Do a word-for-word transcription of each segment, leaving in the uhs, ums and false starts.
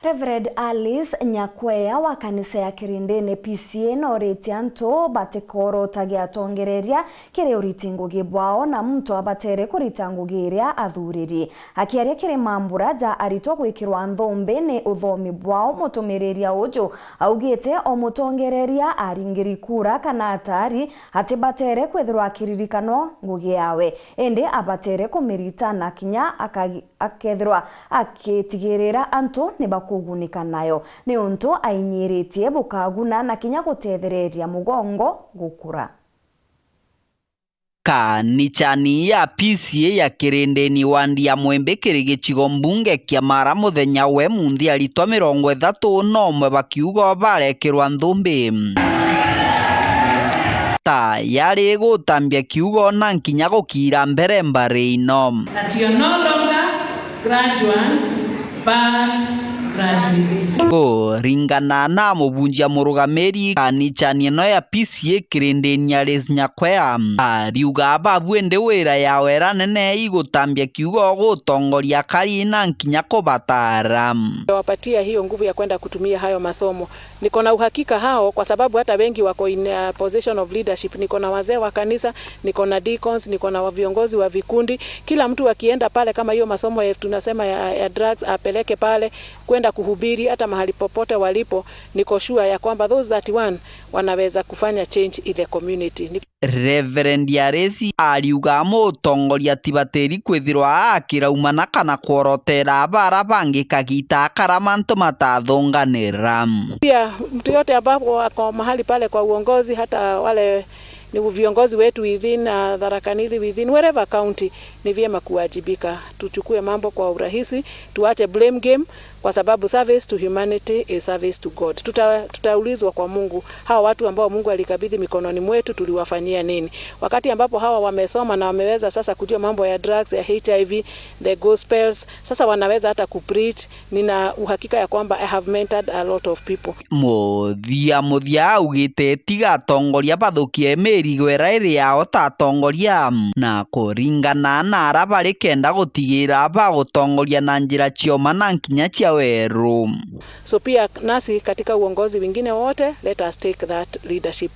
Reverend Alice Nyakwea wa kanisa ya Kirindini P C A nooritie antu batikorotage atongereria kiri uriti ngugi bwao, na muntu abatere kurita ngugi iria athuriri. Akiaria kiri mambura ja aritwa gwikirwa nthumbi ni uthomi bwao, mutumiriria uju augite o mutongereria aringiri kura kana atari atibatere kwithirwa akiririkanwa ngugi yawe, indi abatere kumirita na kinya akagi-, akethirwa akitigirira antu ni bakugunika nayo, niuntu ainyiritie bukaguna na kinya gutethereria mugongo gukura. Kanicani ya P C A ya Kirindini wandi ya Mwembe kiri gicigo mbunge kia Mara, muthenya we munthi aritwa mirongo ithatu na umwe bakiuga barekirwa nthumbi. Ta yari gutambia kiugo na nkinya gukira mbere mbari ino. That you are no longer graduates, but graduates. Kuringana na mubunjia murugamiri kanicani ino ya P C A Kirindini Alice Nyakwea, ariuga babu indi wira yawe ira nene igutambia kiugo gutongoria akari na nkinya kubatara. Wapatia hiyo nguvu ya kwenda kutumia hayo masomo. Niko na uhakika hao, kwa sababu hata wengi wako in a position of leadership. Niko na wazee wa kanisa, niko na deacons, niko na viongozi wa vikundi. Kila mtu akienda pale, kama hiyo masomo ya, tunasema ya, ya drugs, apeleke pale kwenda kuhubiri, hata mahali popote walipo, niko sure ya kwamba those thirty-one wanaweza kufanya change in the community. Reverend Aresi ariuga mutongoria ti batiri kwithirwa akiraumana kana kworotera bara bangi kagita akara mantu matathunganira. Pia mtu yote ambapo ako mahali pale kwa uongozi, hata wale ni viongozi wetu within, uh, Tharaka Nithi, within wherever county, ni vyema kuwajibika. Tuchukue mambo kwa urahisi, tuache blame game, kwa sababu service to humanity is service to God. Tuta-, tutaulizwa kwa Mungu, hawa watu ambao Mungu alikabidhi mikononi mwetu tuliwafanyia nini? Wakati ambapo hawa wamesoma na wameweza sasa kujua mambo ya drugs, ya H I V, the gospels, sasa wanaweza hata kupreach. Nina uhakika ya kwamba I have mentored a lot of people. Muthia muthia augite tiga atongoria bathukie mirigo ira iri yao ta atongoria, na kuringana na ara bari kenda gutigira bagutongoria na njira cioma na nkinya cia weru. So pia nasi katika uongozi wingine wote, let us take that leadership.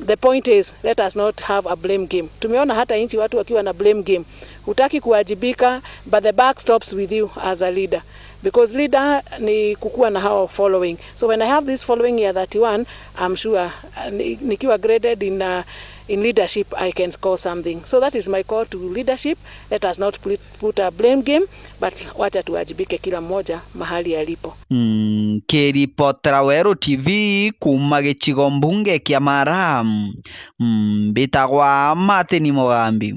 The point is, let us not have a blame game. Tumeona hata nchi watu wakiwa na blame game. Hutaki kuwajibika, but the buck stops with you as a leader. Because leader ni kukua na hao following. So when I have this following ya thirty-one, I'm sure, uh, ni-, nikiwa graded in, uh, in leadership, I can score something. So that is my call to leadership. Let us not put, put a blame game, but wacha tuwajibike kila mmoja mahali alipo. Mm, kiripotera Weru T V kuma gicigo mbunge kia Mara, mm, mbitagwa Martin Mugambi.